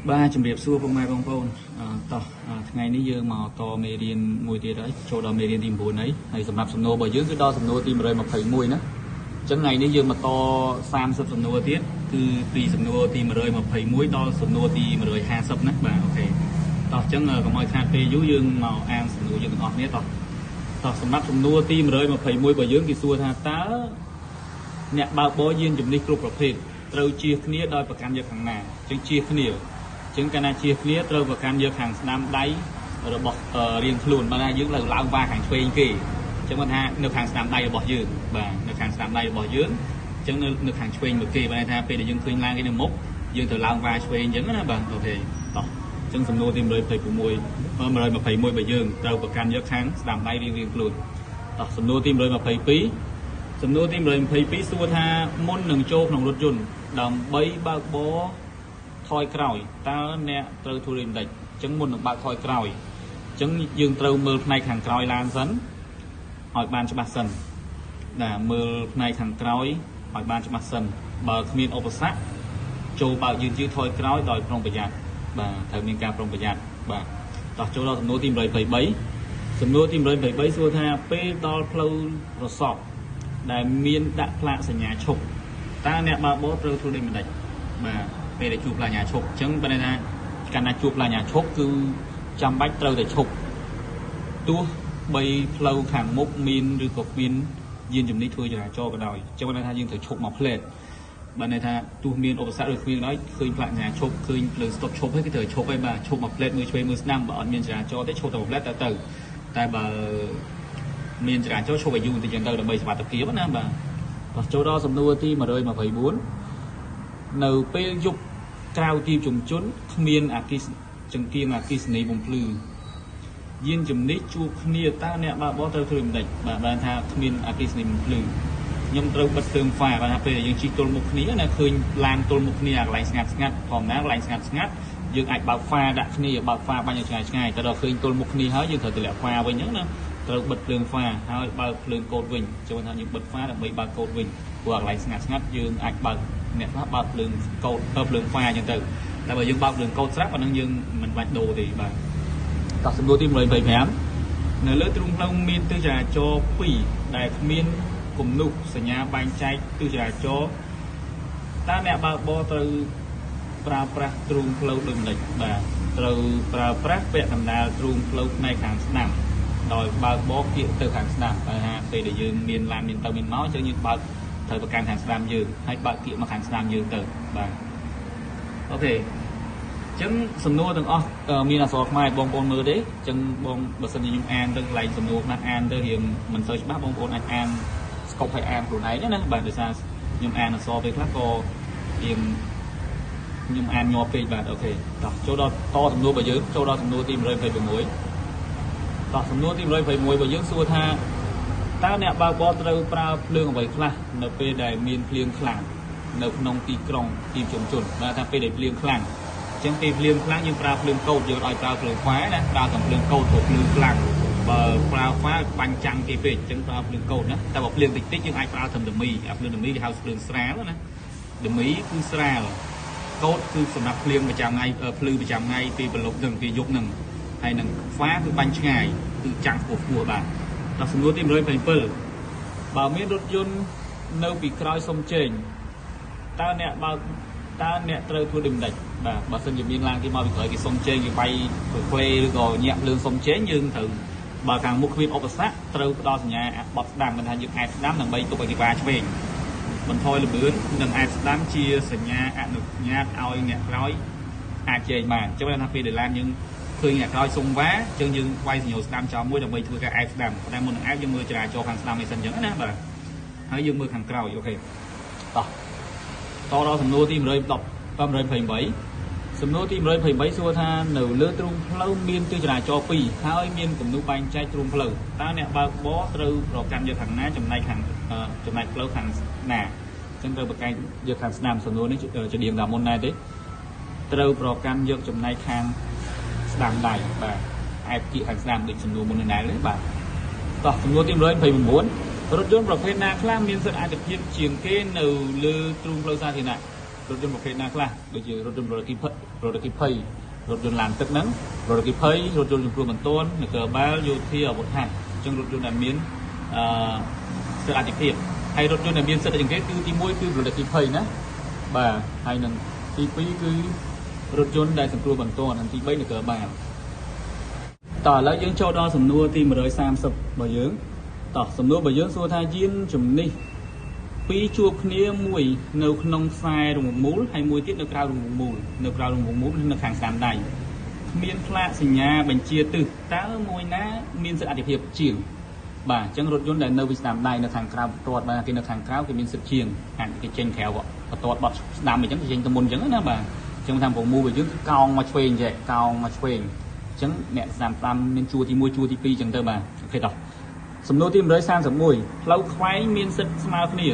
បាទជំរាបសួរពុកម៉ែបងប្អូនតោះថ្ងៃនេះយើងមកតមេរៀនមួយទៀតហើយចូលដល់មេរៀនទី9ហើយហើយសម្រាប់សំណួររបស់យើងគឺដល់សំណួរទី121ណាអញ្ចឹងថ្ងៃនេះយើងមកត30សំណួរទៀតគឺពីសំណួរទី121ដល់សំណួរទី150ណាបាទ OK តោះអញ្ចឹងកុំឲ្យខាតពេលយូរយើងមកអានសំណួរយើងទាំងអស់គ្នាតោះតោះសម្រាប់សំណួរទី121របស់យើងគេសួរថាតើអ្នកបើកបរយានជំនិះគ្រប់ប្រភេទត្រូវជៀសគ្នាដោយប្រកាន់យកខាងណាអញ្ចឹងជៀសគ្នាចឹងកាលណាជៀសគ្នាត្រូវប្រកាន់យកខាងស្ដាំដៃរបស់រៀងខ្លួនបើថាយើងឡើងឡើងវ៉ាខាងឆ្វេងគេអញ្ចឹងគាត់ថានៅខាងស្ដាំដៃរបស់យើងបាទនៅខាងស្ដាំដៃរបស់យើងអញ្ចឹងនៅខាងឆ្វេងមកគេបើថាពេលដែលយើងឃើញឡើងគេនៅមុខយើងត្រូវឡើងវ៉ាឆ្វេងអញ្ចឹងណាបាទ OK តោះអញ្ចឹងសំណួរទី126 121របស់យើងត្រូវប្រកាន់យកខាងស្ដាំដៃរៀងៗខ្លួនតោះសំណួរទី122សំណួរទី122សួរថាមុននឹងចូលក្នុងរថយន្តដើម្បីបើកបរថយក្រោយតើអ្នកត្រូវធ្វើដូចម្ដេចអញ្ចឹងមុននឹងបើកថយក្រោយអញ្ចឹងយើងត្រូវមើលផ្នែកខាងក្រោយឡានសិនឲ្យបានច្បាស់សិនណាមើលផ្នែកខាងក្រោយឲ្យបានច្បាស់សិនបើគ្មានឧបសគ្គចូលបើកយឺតៗថយក្រោយដោយប្រុងប្រយ័ត្នបាទត្រូវមានការប្រុងប្រយ័ត្នបាទតោះចូលដល់សំណួរទី123សំណួរទី123សួរថាពេលដល់ផ្លូវរសពដែលមានដាក់ផ្លាកសញ្ញាឈប់តើអ្នកបើកបរត្រូវធ្វើដូចម្ដេចបាទពេលដែលជួបផ្លាកសញ្ញាឈប់អញ្ចឹងបើន័យថាកាលណាជួបផ្លាកសញ្ញាឈប់គឺចាំបាច់ត្រូវតែឈប់ទោះបីផ្លូវខាងមុខមានឬក៏គ្មានយានជំនិះធ្វើចរាចរណ៍ក៏ដោយអញ្ចឹងបើន័យថាយើងត្រូវឈប់មកផ្លែតបើន័យថាទោះមានឧបសគ្គឬគ្មានក៏ដោយឃើញផ្លាកសញ្ញាឈប់ឃើញភ្លើងស្តុបឈប់ហើយគឺត្រូវឈប់ហើយបាទឈប់មកផ្លែតមើលឆ្វេងមើលស្ដាំបើអត់មានចរាចរណ៍ទេឈប់តែមួយផ្លែតទៅតែបើមានចរាចរណ៍ឈប់ឲ្យយូរបន្តិចទៅដើម្បីសុវត្ថិភាពណាបាទតោះចូលដល់សំណួរទី124នៅពេលយប់ក្រៅទីជំជនគ្មានអគិសចង្គៀងអគិសនីបំភ្លឺយានជំនិះជួបគ្នាតើអ្នកបើកបរត្រូវធ្វើដូចម្ដេចបាទបានថាគ្មានអគិសនីបំភ្លឺខ្ញុំត្រូវបិទភ្លើងហ្វាបាទថាពេលដែលយើងជិះទល់មុខគ្នាណាឃើញឡានទល់មុខគ្នាអាកន្លែងស្ងាត់ស្ងាត់ធម្មតាកន្លែងស្ងាត់ស្ងាត់យើងអាចបើកហ្វាដាក់គ្នាបើកហ្វាបាញ់ឲ្យឆ្ងាយឆ្ងាយតែដល់ឃើញទល់មុខគ្នាហើយយើងត្រូវទម្លាក់ហ្វាវិញអញ្ចឹងណាត្រូវបិទភ្លើងហ្វាហើយបើកភ្លើងកូដវិញចូលថាយើងបិទហ្វាដើម្បីបើកកូដវិញព្រោះអាកន្លែងស្ងាត់ស្ងាត់យើងអាចបើកអ្នកខ្លះបើកភ្លើងកូដទៅភ្លើងហ្វាអញ្ចឹងទៅតែបើយើងបើកភ្លើងកូដស្រាប់អានឹងយើងមិនបាច់ដូរទេបាទតោះសំណួរទី125នៅលើទ្រូងផ្លូវមានទិសចរាចរណ៍2ដែលគ្មានគំនុះសញ្ញាបែងចែកទិសចរាចរណ៍តើអ្នកបើកបរត្រូវប្រើប្រាស់ទ្រូងផ្លូវដូចម្ដេចបាទត្រូវប្រើប្រាស់ពាក់កណ្ដាលទ្រូងផ្លូវផ្នែកខាងស្ដាំដោយបើកបរគៀកទៅខាងស្ដាំបើថាពេលដែលយើងមានឡានមានទៅមានមកអញ្ចឹងយើងបើកត្រូវប្រកាន់ខាងស្ដាំយើងហើយបើកគៀកមកខាងស្ដាំយើងទៅបាទអូខេអញ្ចឹងសំណួរទាំងអស់មានអក្សរខ្មែរបងប្អូនមើលទេអញ្ចឹងបងបើសិនជាខ្ញុំអានទៅកន្លែងសំណួរខ្លះអានទៅរៀងមិនសូវច្បាស់បងប្អូនអាចអានស្កប់ឲ្យអានខ្លួនឯងណាបាទដោយសារខ្ញុំអានអក្សរពេលខ្លះក៏រៀងខ្ញុំអានញាប់ពេកបាទអូខេតោះចូលដល់តសំណួររបស់យើងចូលដល់សំណួរទី126តោះសំណួរទី126របស់យើងសួរថាតើអ្នកបើកបរត្រូវប្រើភ្លើងអ្វីខ្លះនៅពេលដែលមានភ្លៀងខ្លាំងនៅក្នុងទីក្រុងទីชุมជនបាទថាពេលដែលភ្លៀងខ្លាំងអញ្ចឹងពេលភ្លៀងខ្លាំងយើងប្រើភ្លើងកោតយើងឲ្យប្រើភ្លើងហ្វាណាប្រើតែភ្លើងកោតព្រោះភ្លឺខ្លាំងបើប្រើហ្វាបាញ់ចាំងគេពេកអញ្ចឹងប្រើភ្លើងកោតណាតែបើភ្លៀងតិចតិចយើងអាចប្រើត្រឹមដមីអាភ្លើងដមីគេហៅភ្លើងស្រាលណាដមីគឺស្រាលកោតគឺសម្រាប់ភ្លៀងប្រចាំថ្ងៃភ្លឺប្រចាំថ្ងៃពេលព្រលប់នឹងពេលយប់នឹងហើយនឹងហ្វាគឺបាញ់ឆ្ងាយគឺចាំងខ្ពស់ខ្ពស់បាទដល់សំណួរទី127បើមានរថយន្តនៅពីក្រោយសុំជែងតើអ្នកបើកតើអ្នកត្រូវធ្វើដូចម្ដេចបាទបើសិនជាមានឡានគេមកពីក្រោយគេសុំជែងគេវាយក្លេឬក៏ញាក់ភ្លើងសុំជែងយើងត្រូវបើខាងមុខគ្មានឧបសគ្គត្រូវផ្ដល់សញ្ញាបត់ស្ដាំមិនថាយើងអែបស្ដាំដើម្បីទុកឲ្យគេវ៉ាឆ្វេងបន្ថយល្បឿននិងអែបស្ដាំជាសញ្ញាអនុញ្ញាតឲ្យអ្នកក្រោយអាចជែងបានអញ្ចឹងថាពេលដែលឡានយើងឃើញអ្នកក្រោយសុំវ៉ាអញ្ចឹងយើងវាយសញ្ញាស្ដាំចោលមួយដើម្បីធ្វើការអែបស្ដាំតែមុននឹងអែបយើងមើលចរាចរណ៍ខាងស្ដាំឯសិនអញ្ចឹងណាបាទហើយយើងមើលខាងក្រោយអូខេតោះតដល់សំណួរទី110 128សំណួរទី128សួរថានៅលើទ្រូងផ្លូវមានទិសចរាចរណ៍2ហើយមានគំនូសបែងចែកទ្រូងផ្លូវតើអ្នកបើកបរត្រូវប្រកាន់យកខាងណាចំណែកខាងចំណែកផ្លូវខាងណាអញ្ចឹងត្រូវប្រកាន់យកខាងស្ដាំសំណួរនេះជាដៀងតាមមុនដែរទេត្រូវប្រកាន់យកចំណែកខាងស្ដាំដៃបាទអែបគៀកខាងស្ដាំដូចសំណួរមុននេះដែរទេបាទតោះសំណួរទី129រថយន្តប្រភេទណាខ្លះមានសិទ្ធិអាទិភាពជាងគេនៅលើទ្រូងផ្លូវសាធារណៈ រថយន្តប្រភេទណាខ្លះដូចជារថយន្តរថអគ្គិភ័យរថអគ្គិភ័យរថយន្តឡានទឹកហ្នឹងរថអគ្គិភ័យរថយន្តសង្គ្រោះបន្ទាន់នគរបាលយោធាអាវុធហត្ថអញ្ចឹងរថយន្តដែលមានអឺសិទ្ធិអតិភិបហើយរថយន្តដែលមានសិទ្ធិជាងគេគឺទី1គឺរថអគ្គិភ័យណាបាទហើយនឹងទី2គឺរថយន្តដែលសង្គ្រោះបន្ទាន់និងទី3នគរបាលតោះឥឡូវយើងចូលដល់សំណួរទី130របស់យើងតោះសំណួររបស់យើងសួរថាយានជំនិះពីរជួបគ្នាមួយនៅក្នុងខ្សែរង្វង់មូលហើយមួយទៀតនៅក្រៅរង្វង់មូលនៅក្រៅរង្វង់មូលនៅខាងស្ដាំដៃគ្មានផ្លាកសញ្ញាបញ្ជាទិសតើមួយណាមានសិទ្ធិអតិភិបជាងបាទអញ្ចឹងរថយន្តដែលនៅពីស្ដាំដៃនៅខាងក្រៅបន្ទាត់បាទគេនៅខាងក្រៅគេមានសិទ្ធិជាងអាចគេចេញក្រៅបន្ទាត់បត់ស្ដាំអញ្ចឹងគេចេញទៅមុនអញ្ចឹងណាបាទអញ្ចឹងតាមប្រមូលរបស់យើងគឺកោងមកឆ្វេងចេះកោងមកឆ្វេងអញ្ចឹងអ្នកស្ដាំស្ដាំមានជួរទី1ជួរទី2អញ្ចឹងទៅបាទអូខេតោះសំណួរទី131ផ្លូវខ្វែងមានសិទ្ធិស្មើគ្នា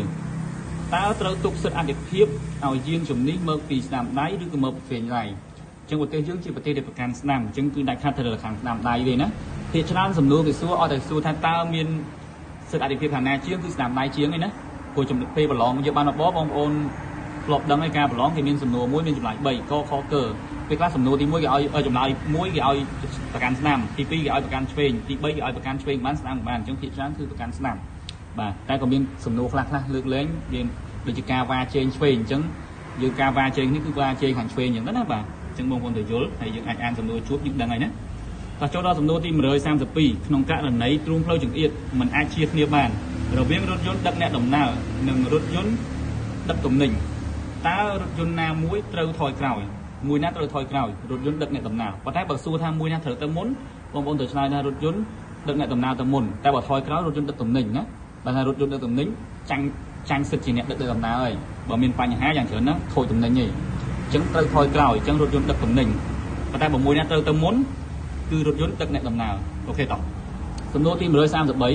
តើត្រូវទុកសិទ្ធិអតិភិបឲ្យយានជំនិះមកពីស្ដាំដៃឬក៏មកពីឆ្វេងដៃអញ្ចឹងប្រទេសយើងជាប្រទេសដែលប្រកាន់ស្ដាំអញ្ចឹងគឺដាច់ខាតត្រូវខាងស្ដាំដៃទេណាភាគច្រើនសំណួរគេសួរអត់តែសួរថាតើមានសិទ្ធិអតិភិបខាងណាជាងគឺស្ដាំដៃជាងឯណាព្រោះចំណុចពេលប្រឡងយកបានបបងប្អូនធ្លាប់ដឹងឯការប្រឡងគេមានសំណួរមួយមានចម្លើយ3កខកពេលខ្លះសំណួរទី1គេឲ្យចម្លើយ1គេឲ្យប្រកាន់ស្ដាំទី2គេឲ្យប្រកាន់ឆ្វេងទី3គេឲ្យប្រកាន់ឆ្វេងបានស្ដាំបានអញ្ចឹងភាគច្រើនគឺប្រកាន់ស្ដាំបាទតែក៏មានសំណួរខ្លះខ្លះលើកលែងមានដូចជាការវ៉ាជែងឆ្វេងអញ្ចឹងយើងការវ៉ាជែងនេះគឺវ៉ាជែងខាងឆ្វេងអញ្ចឹងណាបាទអញ្ចឹងបងប្អូនទៅយល់ហើយយើងអាចអានសំណួរជួបយើងដឹងហើយណាតោះចូលដល់សំណួរទី132ក្នុងករណីទ្រូងផ្លូវចង្អៀតមិនអាចជាគ្នាបានរវាងរថយន្តដឹកអ្នកដំណើរនិងរថយន្តដឹកទំនិញតើរថយន្តណាមួយត្រូវថយក្រោយមួយណាត្រូវថយក្រោយរថយន្តដឹកអ្នកដំណើរប៉ុន្តែបើសួរថាមួយណាត្រូវទៅមុនបងប្អូនត្រូវឆ្លើយថារថយន្តដឹកអ្នកដំណើរទៅមុនតែបើថយក្រោយរថយន្តដឹកទំនិញណាបើថារថយន្តដឹកទំនិញចាញ់សិទ្ធិជាអ្នកដឹកដំណើរហើយបើមានបញ្ហាយ៉ាងច្រើនណាខូចទំនិញឯងអញ្ចឹងត្រូវថយក្រោយអញ្ចឹងរថយន្តដឹកទំនិញប៉ុន្តែបើមួយណាត្រូវទៅមុនគឺរថយន្តដឹកអ្នកដំណើរអូខេតោះសំណួរទី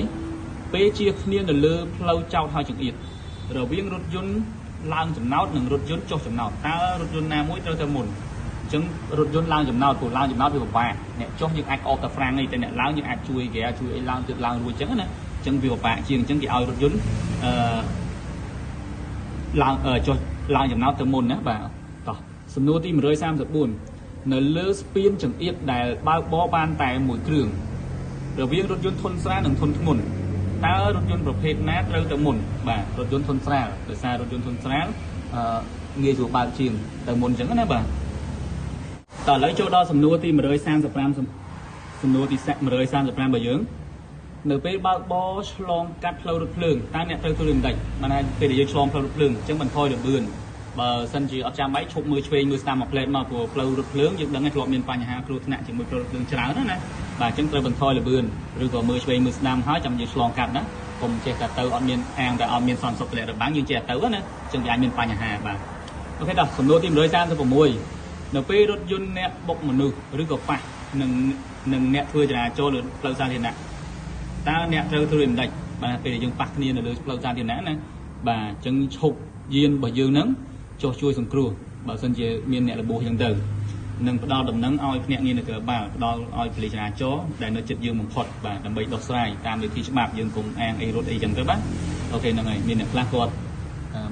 133ពេលជាគ្នានៅលើផ្លូវចោតហើយចង្អៀតរវាងរថយន្តឡើងចំណោតនិងរថយន្តចុះចំណោតតើរថយន្តណាមួយត្រូវទៅមុនអញ្ចឹងរថយន្តឡើងចំណោតព្រោះឡើងចំណោតវាពិបាកអ្នកចុះយើងអាចអបតែហ្វ្រាំងឯងតែអ្នកឡើងយើងអាចជួយគេជួយអីឡើងទៀតឡើងរួចអញ្ចឹងណាអញ្ចឹងវាពិបាកជាងអញ្ចឹងគេឲ្យរថយន្តឡើងចុះឡើងចំណោតទៅមុនណាបាទតោះសំណួរទី134នៅលើស្ពានចង្អៀតដែលបើកបរបានតែមួយគ្រឿងរវាងរថយន្តធុនស្រាលនិងធុនធ្ងន់តើរថយន្តប្រភេទណាត្រូវទៅមុនបាទរថយន្តធុនស្រាលដោយសាររថយន្តធុនស្រាលងាយស្រួលបើកជាងទៅមុនអញ្ចឹងណាបាទតោះឥឡូវចូលដល់សំណួរទី135សំណួរទី135របស់យើងនៅពេលបើកបរឆ្លងកាត់ផ្លូវរថភ្លើងតើអ្នកត្រូវធ្វើដូចម្ដេចបានថាពេលដែលយើងឆ្លងផ្លូវរថភ្លើងអញ្ចឹងបន្ថយល្បឿនបើសិនជាអត់ចាំបាច់ឈប់មើលឆ្វេងមើលស្ដាំមួយផ្លែតមកព្រោះផ្លូវរថភ្លើងយើងដឹងហើយធ្លាប់មានបញ្ហាគ្រោះថ្នាក់ជាមួយផ្លូវរថភ្លើងច្រើនណាបាទអញ្ចឹងត្រូវបន្ថយល្បឿនឬក៏មើលឆ្វេងមើលស្ដាំហើយចាំយើងឆ្លងកាត់ណាកុំចេះតែទៅអត់មានអាងតែអត់មានសន្តិសុខទម្លាក់របាំងយើងចេះតែទៅណាអញ្ចឹងវាអាចមានបញ្ហាបាទអូខេដល់សំណួរទី136នៅពេលរថយន្តអ្នកបុកមនុស្សឬក៏ប៉ះនឹងអ្នកធ្វើចរាចរណ៍លើផ្លូវសាធារណៈតើអ្នកត្រូវធ្វើដូចម្ដេចបាទពេលដែលយើងប៉ះគ្នានៅលើផ្លូវសាធារណៈណាបាទអញ្ចឹងឈប់យានរបស់យើងហ្នឹងចុះជួយសង្គ្រោះបើសិនជាមានអ្នករបួសអញ្ចឹងទៅនឹងផ្ដល់ដំណឹងឲ្យភ្នាក់ងារនគរបាលផ្ដល់ឲ្យប៉ូលីសចរាចរណ៍ដែលនៅជិតយើងបំផុតបាទដើម្បីដោះស្រាយតាមវិធីច្បាប់យើងកុំអាងអីរត់អីចឹងទៅបាទអូខេហ្នឹងហើយមានអ្នកខ្លះគាត់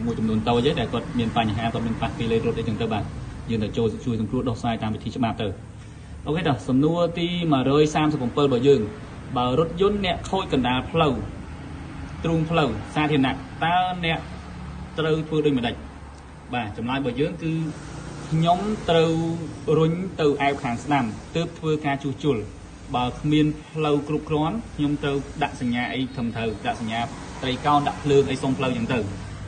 មួយចំនួនតូចទេដែលគាត់មានបញ្ហាគាត់មានប៉ះពីលេរត់អីចឹងទៅបាទយើងទៅចូលជួយសង្គ្រោះដោះស្រាយតាមវិធីច្បាប់ទៅអូខេតោះសំណួរទី137របស់យើងបើរថយន្តអ្នកខូចកណ្ដាលផ្លូវទ្រូងផ្លូវសាធារណៈតើអ្នកត្រូវធ្វើដូចម្ដេចបាទចម្លើយរបស់យើងគឺខ្ញុំត្រូវរុញទៅអែបខាងស្ដាំទើបធ្វើការជួសជុលបើគ្មានផ្លូវគ្រប់គ្រាន់ខ្ញុំត្រូវដាក់សញ្ញាអីត្រឹមត្រូវដាក់សញ្ញាត្រីកោណដាក់ភ្លើងអីសុំផ្លូវចឹងទៅ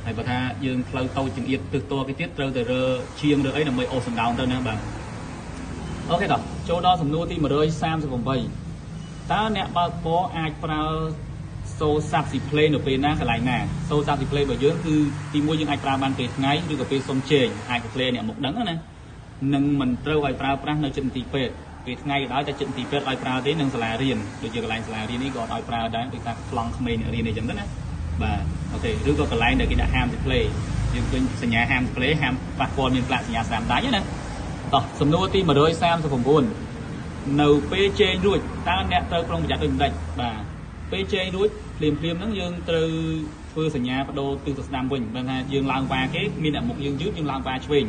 ហើយបើថាយើងផ្លូវតូចចង្អៀតទិសតគេទៀតត្រូវតែរើជាងរើអីដើម្បីអូសសណ្ដោងទៅណាបាទអូខេតោះចូលដល់សំណួរទី138តើអ្នកបើកបរអាចប្រើសូសាប់ស៊ីផ្លេនៅពេលណាកន្លែងណាសូសាប់ស៊ីផ្លេរបស់យើងគឺទីមួយយើងអាចប្រើបានពេលថ្ងៃឬក៏ពេលសុំជែងអាចផ្លេអ្នកមុខដឹងណានឹងមិនត្រូវឲ្យប្រើប្រាស់នៅជិតមន្ទីរពេទ្យពេលថ្ងៃក៏ដោយតែជិតមន្ទីរពេទ្យឲ្យប្រើទេនឹងសាលារៀនដូចជាកន្លែងសាលារៀននេះក៏អត់ឲ្យប្រើដែរដូចថាប្លង់ក្មេងអ្នករៀនអីចឹងទៅណាបាទអូខេឬក៏កន្លែងដែលគេដាក់ហាមស៊ីផ្លេយើងឃើញសញ្ញាហាមស៊ីផ្លេហាមប៉ះពាល់មានផ្លាកសញ្ញាស្នាមដៃណាតោះសំណួរទី139នៅពេលជែងរួចតើអ្នកត្រូវប្រុងប្រយ័ត្នដូចម្ដេចបាទពេលជែងរួចភ្លាមភ្លាមហ្នឹងយើងត្រូវ ធ្វើសញ្ញាបដូរទិសទៅស្ដាំវិញបើថាយើងឡើងវ៉ាគេមានអ្នកមុខយើងយឺតយើងឡើងវ៉ាឆ្វេង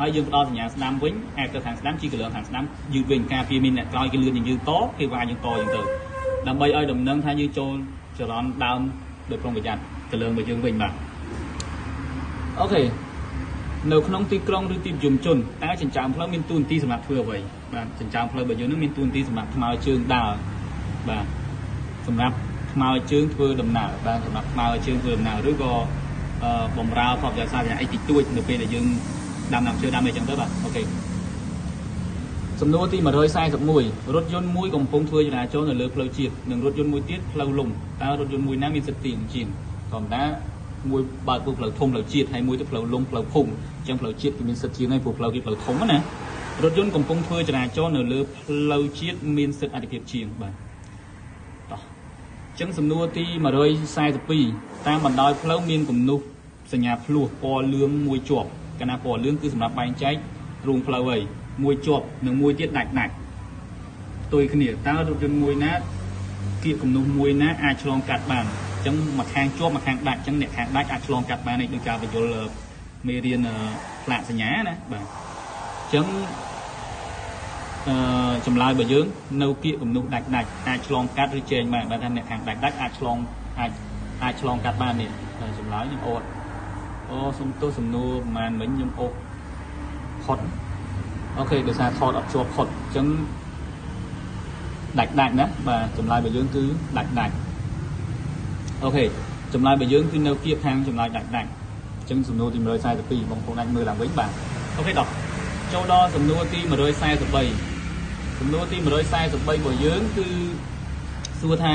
ហើយយើងផ្ដល់សញ្ញាស្ដាំវិញអែបទៅខាងស្ដាំជីកលឿងខាងស្ដាំយឺតវិញការពារមានអ្នកក្រោយគេលឿនជាងយើងតគេវ៉ាយើងតយ៉ាងទៅដើម្បីឲ្យដំណឹងថាយើងចូលចរន្តដើមដោយប្រុងប្រយ័ត្នកលឿងរបស់យើងវិញបាទអូខេនៅក្នុងទីក្រុងឬទីប្រជុំជនតើចិញ្ចើមផ្លូវមានតួនាទីសម្រាប់ធ្វើអ្វីបាទចិញ្ចើមផ្លូវរបស់យើងនឹងមានតួនាទីសម្រាប់ថ្មើរជើងដើរបាទសម្រាប់ថ្មើរជើងធ្វើដំណើរបាទសម្រាប់ថ្មើរជើងធ្វើដំណើរឬក៏បំរើផលប្រយោជន៍សាធារណៈអីតិចតួចនៅពេលដែលយើងដាំដើមឈើដាំអីចឹងទៅបាទអូខេសំណួរទី141រថយន្តមួយកំពុងធ្វើចរាចរណ៍នៅលើផ្លូវជាតិនិងរថយន្តមួយទៀតផ្លូវលំតើរថយន្តមួយណាមានសិទ្ធិទាញជាងធម្មតាមួយបើកផ្លូវធំផ្លូវជាតិហើយមួយទៅផ្លូវលំផ្លូវភូមិអញ្ចឹងផ្លូវជាតិគេមានសិទ្ធិជាងហើយព្រោះផ្លូវគេផ្លូវធំណារថយន្តកំពុងធ្វើចរាចរណ៍នៅលើផ្លូវជាតិមានសិទ្ធិអធិភាពជាងបាទតោះអញ្ចឹងសំណួរទី142តាមបណ្ដោយផ្លូវមានគំនូសសញ្ញាភ្លោះពណ៌លឿងមួយជាប់កាលណាពណ៌លឿងគឺសម្រាប់បែងចែករូងផ្លូវហើយមួយជាប់និងមួយទៀតដាច់ដាច់ផ្ទុយគ្នាតើរថយន្តមួយណាគៀកគំនូសមួយណាអាចឆ្លងកាត់បានអញ្ចឹងមួយខាងជាប់មួយខាងដាច់អញ្ចឹងអ្នកខាងដាច់អាចឆ្លងកាត់បាននេះដោយការបញ្យល់មេរៀនផ្លាកសញ្ញាណាបាទអញ្ចឹងចម្លើយរបស់យើងនៅគៀកគំនូសដាច់ដាច់អាចឆ្លងកាត់ឬជែងបានបាទថាអ្នកខាងដាច់ដាច់អាចឆ្លងអាចឆ្លងកាត់បាននេះចម្លើយខ្ញុំអូតអូសុំទោសសំណួរប្រហែលមិញខ្ញុំអូផុតអូខេដោយសារថតអត់ជាប់ផុតអញ្ចឹងដាច់ដាច់ណាបាទចម្លើយរបស់យើងគឺដាច់ដាច់អូខេចម្លើយរបស់យើងគឺនៅគៀបខាងចម្លើយដាច់ដាច់អញ្ចឹងសំណួរទី142បងប្អូនអាចមើលឡើងវិញបាទអូខេដល់ចូលដល់សំណួរទី143សំណួរទី143របស់យើងគឺសួរថា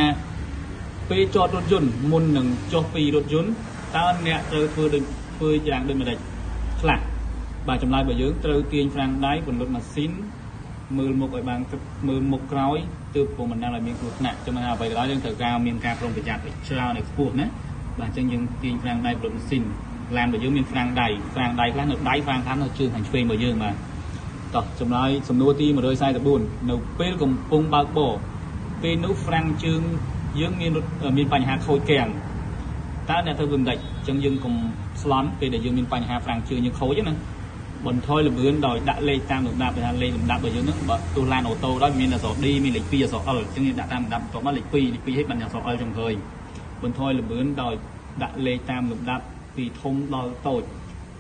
ពេលចតរថយន្តមុននឹងចុះពីរថយន្តតើអ្នកត្រូវធ្វើដូចធ្វើយ៉ាងដូចម្តេចខ្លះបាទចម្លើយរបស់យើងត្រូវទាញហ្វ្រាំងដៃពន្លត់ម៉ាស៊ីនមើលមុខឲ្យបានមើលមុខក្រោយទើបពុំបណ្ដាលឲ្យមានគ្រោះថ្នាក់ចាំថាអ្វីក៏ដោយយើងត្រូវការមានការប្រុងប្រយ័ត្នឲ្យច្រើនឲ្យខ្ពស់ណាបាទអញ្ចឹងយើងទាញហ្វ្រាំងដៃពន្លត់ម៉ាស៊ីនឡានរបស់យើងមានហ្វ្រាំងដៃហ្វ្រាំងដៃខ្លះនៅដៃហ្វ្រាំងខ្លះនៅជើងខាងឆ្វេងរបស់យើងបាទតោះចម្លើយសំណួរទី144នៅពេលកំពុងបើកបរពេលនោះហ្វ្រាំងជើងយើងមានបញ្ហាខូចគាំងតើអ្នកធ្វើមិនដេចអញ្ចឹងយើងកុំស្លន់ពេលដែលយើងមានបញ្ហាហ្វ្រាំងជើងយើងខូចណាបន្ថយល្បឿនដោយដាក់លេខតាមលំដាប់ដែលថាលេខលំដាប់របស់យើងហ្នឹងបើទោះឡានអូតូដោយមានអក្សរ D មានលេខ2អក្សរ L អញ្ចឹងយើងដាក់តាមលំដាប់បន្ទាប់មកលេខ2លេខ2ឲ្យបានអក្សរ L ចុងក្រោយបន្ថយល្បឿនដោយដាក់លេខតាមលំដាប់ពីធំដល់តូច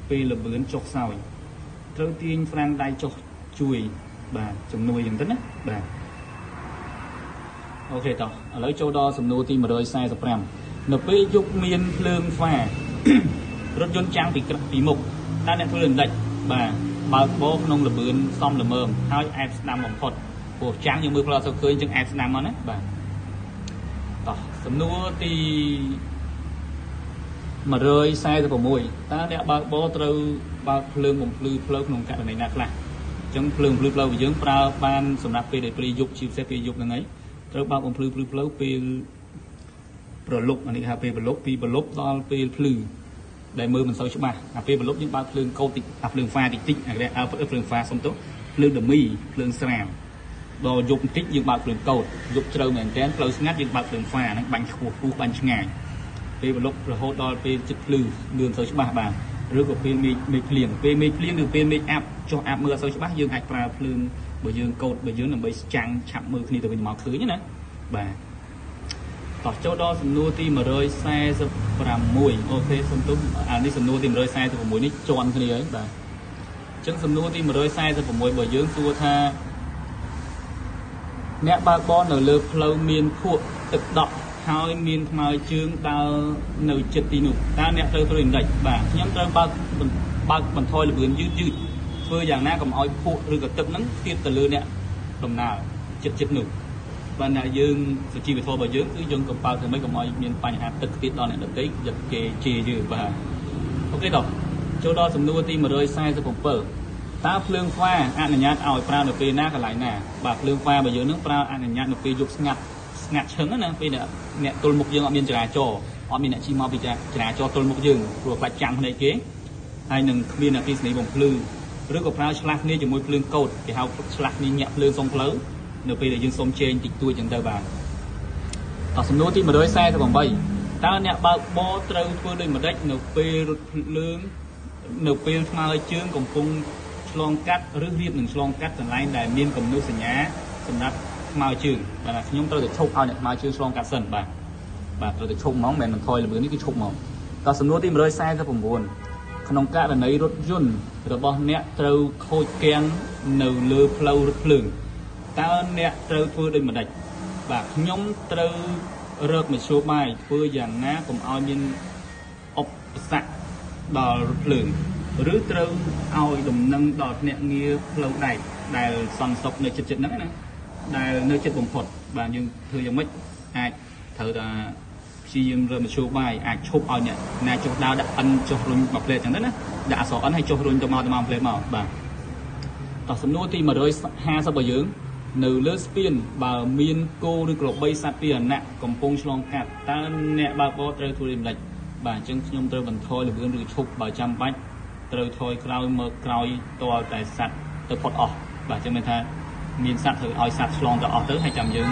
ពេលល្បឿនចុះខ្សោយត្រូវទាញហ្វ្រាំងដៃចុះជួយបាទជំនួយយ៉ាងទៅណាបាទអូខេតោះឥឡូវចូលដល់សំណួរទី145នៅពេលយប់មានភ្លើងហ្វារថយន្តចាំងពីមុខតើអ្នកធ្វើមិនដេចបាទបើកបរក្នុងល្បឿនសមល្មមហើយអែបស្ដាំបំផុតព្រោះចាំងយើងមើលផ្លូវអត់សូវឃើញចឹងអែបស្ដាំមកណាបាទតោះសំណួរទី146តើអ្នកបើកបរត្រូវបើកភ្លើងបំភ្លឺផ្លូវក្នុងករណីណាខ្លះអញ្ចឹងភ្លើងបំភ្លឺផ្លូវរបស់យើងប្រើបានសម្រាប់ពេលដែលព្រៃយប់ជាពិសេសពេលយប់ហ្នឹងហើយត្រូវបើកបំភ្លឺផ្លូវពេលប្រលប់អានេះគេហៅពេលប្រលប់ពីប្រលប់ដល់ពេលភ្លឺដែលមើលមិនសូវច្បាស់អាពេលប្រលប់យើងបើកភ្លើងកោតតិចអាភ្លើងហ្វាតិចតិចអាគេហៅភ្លើងហ្វាសុំទោសភ្លើងដមីភ្លើងស្រាលដល់យប់បន្តិចយើងបើកភ្លើងកោតយប់ជ្រៅមែនទែនផ្លូវស្ងាត់យើងបើកភ្លើងហ្វាហ្នឹងបាញ់ខ្ពស់ខ្ពស់បាញ់ឆ្ងាយពេលប្រលប់រហូតដល់ពេលចិត្តភ្លឺលឿនសូវច្បាស់បាទឬក៏ពេលមេឃភ្លៀងពេលមេឃភ្លៀងឬពេលមេឃអាប់ចុះអាប់មើលអត់សូវច្បាស់យើងអាចប្រើភ្លើងបើយើងកោតបើយើងដើម្បីចាំងឆាប់មើលគ្នាទៅវិញមកឃើញណាបាទតោះចូលដល់សំណួរទី146អូខេសុំទោសអានេះសំណួរទី146នេះជាន់គ្នាហើយបាទអញ្ចឹងសំណួរទី146របស់យើងសួរថាអ្នកបើកបរនៅលើផ្លូវមានភក់ទឹកដក់ហើយមានថ្មើរជើងដើរនៅចិត្តទីនោះតើអ្នកត្រូវធ្វើយ៉ាងម៉េចបាទខ្ញុំត្រូវបើកបន្ថយល្បឿនយឺតយឺតធ្វើយ៉ាងណាកុំឲ្យភក់ឬក៏ទឹកហ្នឹងទៀតទៅលើអ្នកដំណើរចិត្តនោះបាទអ្នកយើងសុជីវធម៌របស់យើងគឺយើងកំប៉ៅធ្វើម៉េចកុំឲ្យមានបញ្ហាទឹកទៀតដល់អ្នកដទៃយកគេជេរយើងបាទអូខេដល់ចូលដល់សំណួរទី147តើភ្លើងហ្វាអនុញ្ញាតឲ្យប្រើនៅពេលណាកន្លែងណាបាទភ្លើងហ្វារបស់យើងនឹងប្រើអនុញ្ញាតនៅពេលយប់ស្ងាត់ស្ងាត់ឈឹងណាពេលអ្នកទល់មុខយើងអត់មានចរាចរណ៍អត់មានអ្នកជិះមកពីចរាចរណ៍ទល់មុខយើងព្រោះខ្លាចចាំងភ្នែកគេហើយនឹងគ្មានអគ្គិសនីបំភ្លឺឬក៏ប្រើឆ្លាស់គ្នាជាមួយភ្លើងកោតគេហៅឆ្លាស់គ្នាញាក់ភ្លើងសុំផ្លូវនៅពេលដែលយើងសុំជែងតិចតួចចឹងទៅបាទតោះសំណួរទី148 តើអ្នកបើកបរត្រូវធ្វើដូចម្ដេចនៅពេលរថភ្លើងនៅពេលថ្មើរជើងកំពុងឆ្លងកាត់ឬរៀបនឹងឆ្លងកាត់កន្លែងដែលមានគំនូសសញ្ញាសម្រាប់ថ្មើរជើងបាទខ្ញុំត្រូវតែឈប់ឲ្យអ្នកថ្មើរជើងឆ្លងកាត់សិនបាទបាទត្រូវតែឈប់ហ្មងមិនមែនថយល្បឿននេះគឺឈប់ហ្មងតោះសំណួរទី149ក្នុងករណីរថយន្តរបស់អ្នកត្រូវខូចគាំងនៅលើផ្លូវរថភ្លើងតើអ្នកត្រូវធ្វើដូចម្ដេចបាទខ្ញុំត្រូវរកមធ្យោបាយធ្វើយ៉ាងណាកុំឲ្យមានឧបសគ្គដល់រថភ្លើងឬត្រូវឲ្យដំណឹងដល់ភ្នាក់ងារផ្លូវដែកដែលសន្តិសុខនៅជិតៗហ្នឹងណាដែលនៅជិតបំផុតបាទយើងធ្វើយ៉ាងម៉េចអាចត្រូវតែព្យាយាមរកមធ្យោបាយអាចឈប់ឲ្យអ្នកណាចុះដើរដាក់ N ចុះរុញមួយផ្លេតចឹងទៅណាដាក់អក្សរ N ហើយចុះរុញទៅមកទៅមកផ្លេតមកបាទតោះសំណួរទី150របស់យើងនៅលើស្ពានបើមានគោឬក្របីសត្វពាហនៈកំពុងឆ្លងកាត់តើអ្នកបើកបរត្រូវធ្វើដូចម្ដេចបាទអញ្ចឹងខ្ញុំត្រូវបន្ថយល្បឿនឬឈប់បើចាំបាច់ត្រូវថយក្រោយមកក្រោយទាល់តែសត្វទៅផុតអស់បាទអញ្ចឹងមានថាមានសត្វត្រូវឲ្យសត្វឆ្លងទៅអស់ទៅហើយចាំយើង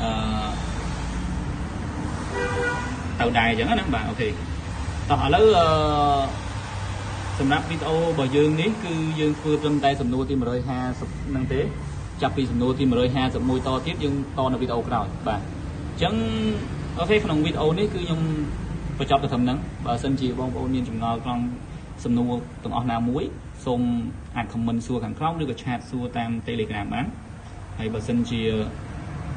អឺទៅដែរអញ្ចឹងណាបាទអូខេតោះឥឡូវអឺសម្រាប់វីដេអូរបស់យើងនេះគឺយើងធ្វើត្រឹមតែសំណួរទី150ហ្នឹងទេចាប់ពីសំណួរទី151តទៀតយើងតនៅវីដេអូក្រោយបាទអញ្ចឹងអូខេក្នុងវីដេអូនេះគឺខ្ញុំបញ្ចប់ទៅត្រឹមហ្នឹងបើសិនជាបងប្អូនមានចម្ងល់ត្រង់សំណួរទាំងអស់ណាមួយសូមអាច comment សួរខាងក្រោមឬក៏ chat សួរតាម Telegram បានហើយបើសិនជា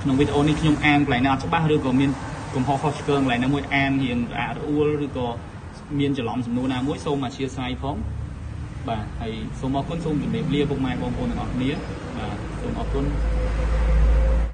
ក្នុងវីដេអូនេះខ្ញុំអានកន្លែងណាអត់ច្បាស់ឬក៏មានកំហុសខុសឆ្គងកន្លែងណាមួយអានរៀងរអាក់រអួលឬក៏មានច្រឡំសំណួរណាមួយសូមអធ្យាស្រ័យផងបាទហើយសូមអរគុណសូមជម្រាបលាពុកម៉ែបងប្អូនទាំងអស់គ្នាបាទសូមអរគុណ។